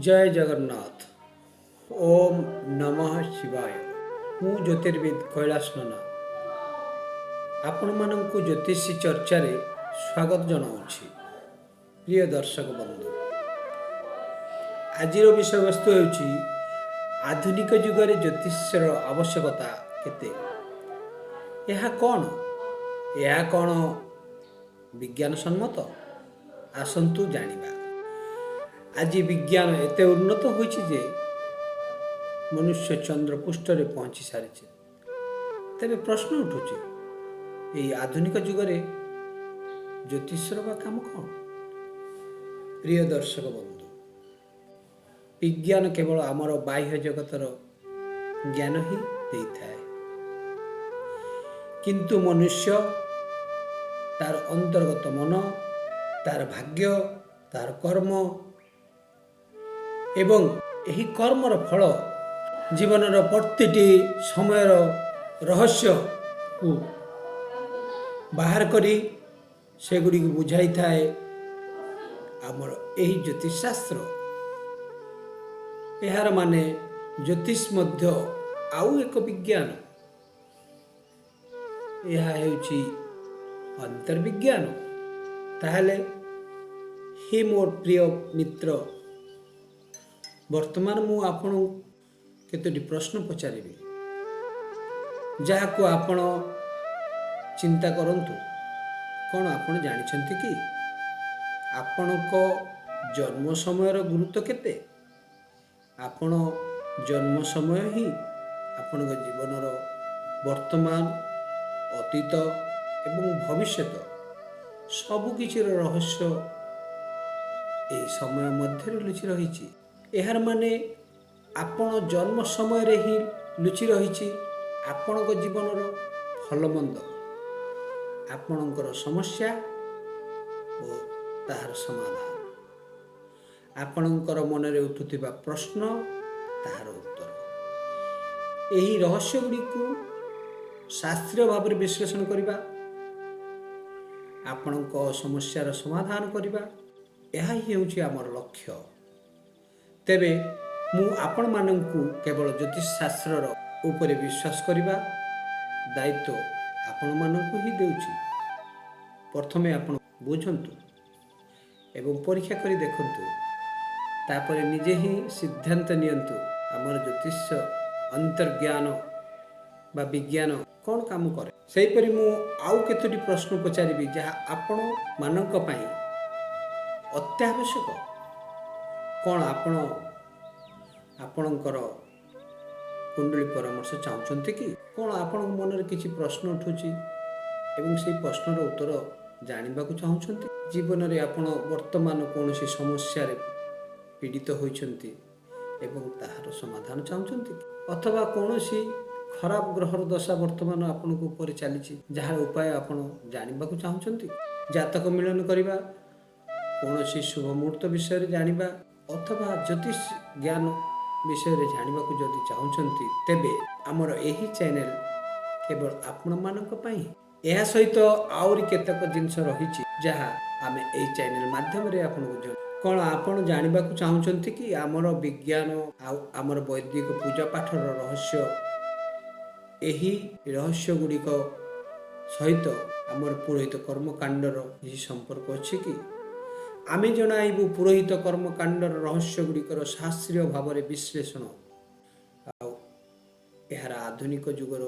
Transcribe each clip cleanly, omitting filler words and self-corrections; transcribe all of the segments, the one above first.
ଜୟ ଜଗନ୍ନାଥ। ଓମ୍ ନମଃ ଶିବାୟ। ମୁଁ ଜ୍ୟୋତିର୍ବିଦ କୈଳାସ ନନା ଆପଣମାନଙ୍କୁ ଜ୍ୟୋତିଷୀ ଚର୍ଚ୍ଚାରେ ସ୍ୱାଗତ ଜଣାଉଛି। ପ୍ରିୟ ଦର୍ଶକ ବନ୍ଧୁ, ଆଜିର ବିଷୟବସ୍ତୁ ହେଉଛି ଆଧୁନିକ ଯୁଗରେ ଜ୍ୟୋତିଷର ଆବଶ୍ୟକତା କେତେ? ଏହା କ'ଣ? ଏହା କ'ଣ ବିଜ୍ଞାନ ସମ୍ମତ? ଆସନ୍ତୁ ଜାଣିବା। ଆଜି ବିଜ୍ଞାନ ଏତେ ଉନ୍ନତ ହୋଇଛି ଯେ ମନୁଷ୍ୟ ଚନ୍ଦ୍ରପୃଷ୍ଠରେ ପହଞ୍ଚି ସାରିଛି। ତେବେ ପ୍ରଶ୍ନ ଉଠୁଛି, ଏହି ଆଧୁନିକ ଯୁଗରେ ଜ୍ୟୋତିଷର ବା କାମ କ'ଣ? ପ୍ରିୟ ଦର୍ଶକ ବନ୍ଧୁ, ବିଜ୍ଞାନ କେବଳ ଆମର ବାହ୍ୟ ଜଗତର ଜ୍ଞାନ ହିଁ ଦେଇଥାଏ, କିନ୍ତୁ ମନୁଷ୍ୟ, ତାର ଅନ୍ତର୍ଗତ ମନ, ତାର ଭାଗ୍ୟ, ତାର କର୍ମ ଏବଂ ଏହି କର୍ମର ଫଳ, ଜୀବନର ପ୍ରତିଟି ସମୟର ରହସ୍ୟକୁ ବାହାର କରି ସେଗୁଡ଼ିକୁ ବୁଝାଇଥାଏ ଆମର ଏହି ଜ୍ୟୋତିଷଶାସ୍ତ୍ର। ଏହାର ମାନେ ଜ୍ୟୋତିଷ ମଧ୍ୟ ଆଉ ଏକ ବିଜ୍ଞାନ। ଏହା ହେଉଛି ଅନ୍ତର୍ବିଜ୍ଞାନ। ତାହେଲେ ହେ ମୋର ପ୍ରିୟ ମିତ୍ର, ବର୍ତ୍ତମାନ ମୁଁ ଆପଣଙ୍କୁ କେତୋଟି ପ୍ରଶ୍ନ ପଚାରିବି, ଯାହାକୁ ଆପଣ ଚିନ୍ତା କରନ୍ତୁ। କ'ଣ ଆପଣ ଜାଣିଛନ୍ତି କି ଆପଣଙ୍କ ଜନ୍ମ ସମୟର ଗୁରୁତ୍ୱ କେତେ? ଆପଣ ଜନ୍ମ ସମୟ ହିଁ ଆପଣଙ୍କ ଜୀବନର ବର୍ତ୍ତମାନ, ଅତୀତ ଏବଂ ଭବିଷ୍ୟତ ସବୁକିଛିର ରହସ୍ୟ ଏହି ସମୟ ମଧ୍ୟରେ ଲୁଚି ରହିଛି। ଏହାର ମାନେ ଆପଣ ଜନ୍ମ ସମୟରେ ହିଁ ଲୁଚି ରହିଛି ଆପଣଙ୍କ ଜୀବନର ଭଲ ମନ୍ଦ, ଆପଣଙ୍କର ସମସ୍ୟା ଓ ତାହାର ସମାଧାନ, ଆପଣଙ୍କର ମନରେ ଉଠୁଥିବା ପ୍ରଶ୍ନ, ତାହାର ଉତ୍ତର। ଏହି ରହସ୍ୟ ଗୁଡ଼ିକୁ ଶାସ୍ତ୍ରୀୟ ଭାବରେ ବିଶ୍ଳେଷଣ କରିବା, ଆପଣଙ୍କ ସମସ୍ୟାର ସମାଧାନ କରିବା, ଏହା ହିଁ ହେଉଛି ଆମର ଲକ୍ଷ୍ୟ। ତେବେ ମୁଁ ଆପଣମାନଙ୍କୁ କେବଳ ଜ୍ୟୋତିଷ ଶାସ୍ତ୍ରର ଉପରେ ବିଶ୍ୱାସ କରିବା ଦାୟିତ୍ୱ ଆପଣମାନଙ୍କୁ ହିଁ ଦେଉଛି। ପ୍ରଥମେ ଆପଣ ବୁଝନ୍ତୁ ଏବଂ ପରୀକ୍ଷା କରି ଦେଖନ୍ତୁ। ତାପରେ ନିଜେ ହିଁ ସିଦ୍ଧାନ୍ତ ନିଅନ୍ତୁ, ଆମର ଜ୍ୟୋତିଷ ଅନ୍ତର୍ଜ୍ଞାନ ବା ବିଜ୍ଞାନ କ'ଣ କାମ କରେ। ସେହିପରି ମୁଁ ଆଉ କେତୋଟି ପ୍ରଶ୍ନ ପଚାରିବି, ଯାହା ଆପଣମାନଙ୍କ ପାଇଁ ଅତ୍ୟାବଶ୍ୟକ। କ'ଣ ଆପଣ ଆପଣଙ୍କର କୁଣ୍ଡଳୀ ପରାମର୍ଶ ଚାହୁଁଛନ୍ତି କି? କ'ଣ ଆପଣଙ୍କ ମନରେ କିଛି ପ୍ରଶ୍ନ ଉଠୁଛି ଏବଂ ସେଇ ପ୍ରଶ୍ନର ଉତ୍ତର ଜାଣିବାକୁ ଚାହୁଁଛନ୍ତି? ଜୀବନରେ ଆପଣ ବର୍ତ୍ତମାନ କୌଣସି ସମସ୍ୟାରେ ପୀଡ଼ିତ ହୋଇଛନ୍ତି ଏବଂ ତାହାର ସମାଧାନ ଚାହୁଁଛନ୍ତି କି? ଅଥବା କୌଣସି ଖରାପ ଗ୍ରହର ଦଶା ବର୍ତ୍ତମାନ ଆପଣଙ୍କ ଉପରେ ଚାଲିଛି, ଯାହାର ଉପାୟ ଆପଣ ଜାଣିବାକୁ ଚାହୁଁଛନ୍ତି? ଜାତକ ମିଳନ କରିବା, କୌଣସି ଶୁଭ ମୁହୂର୍ତ୍ତ ବିଷୟରେ ଜାଣିବା ଅଥବା ଜ୍ୟୋତିଷ ଜ୍ଞାନ ବିଷୟରେ ଜାଣିବାକୁ ଯଦି ଚାହୁଁଛନ୍ତି, ତେବେ ଆମର ଏହି ଚ୍ୟାନେଲ କେବଳ ଆପଣମାନଙ୍କ ପାଇଁ। ଏହା ସହିତ ଆହୁରି କେତେକ ଜିନିଷ ରହିଛି, ଯାହା ଆମେ ଏହି ଚ୍ୟାନେଲ ମାଧ୍ୟମରେ ଆପଣଙ୍କୁ ଜଣାଇବୁ। କ'ଣ ଆପଣ ଜାଣିବାକୁ ଚାହୁଁଛନ୍ତି କି ଆମର ବିଜ୍ଞାନ ଆଉ ଆମର ବୈଦିକ ପୂଜା ପାଠର ରହସ୍ୟ, ଏହି ରହସ୍ୟ ଗୁଡ଼ିକ ସହିତ ଆମର ପୁରୋହିତ କର୍ମକାଣ୍ଡର କିଛି ସମ୍ପର୍କ ଅଛି କି? ଆମେ ଜଣାଇବୁ ପୁରୋହିତ କର୍ମକାଣ୍ଡର ରହସ୍ୟ ଗୁଡ଼ିକର ଶାସ୍ତ୍ରୀୟ ଭାବରେ ବିଶ୍ଳେଷଣ ଆଉ ଏହାର ଆଧୁନିକ ଯୁଗର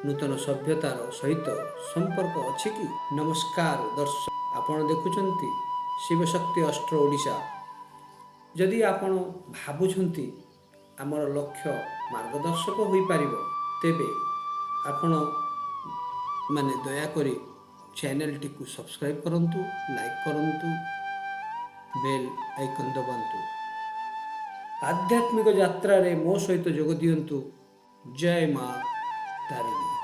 ନୂତନ ସଭ୍ୟତାର ସହିତ ସମ୍ପର୍କ ଅଛି କି? ନମସ୍କାର ଦର୍ଶକ, ଆପଣ ଦେଖୁଛନ୍ତି ଶିବଶକ୍ତି ଅଷ୍ଟ୍ର ଓଡ଼ିଶା। ଯଦି ଆପଣ ଭାବୁଛନ୍ତି ଆମର ଲକ୍ଷ୍ୟ ମାର୍ଗଦର୍ଶକ ହୋଇପାରିବ, ତେବେ ଆପଣ ମାନେ ଦୟାକରି ଚ୍ୟାନେଲଟିକୁ ସବସ୍କ୍ରାଇବ୍ କରନ୍ତୁ, ଲାଇକ୍ କରନ୍ତୁ, ବେଲ୍ ଆଇକନ୍ ଦବାନ୍ତୁ। ଆଧ୍ୟାତ୍ମିକ ଯାତ୍ରାରେ ମୋ ସହିତ ଯୋଗ ଦିଅନ୍ତୁ। ଜୟ ମା ତାରିଣୀ।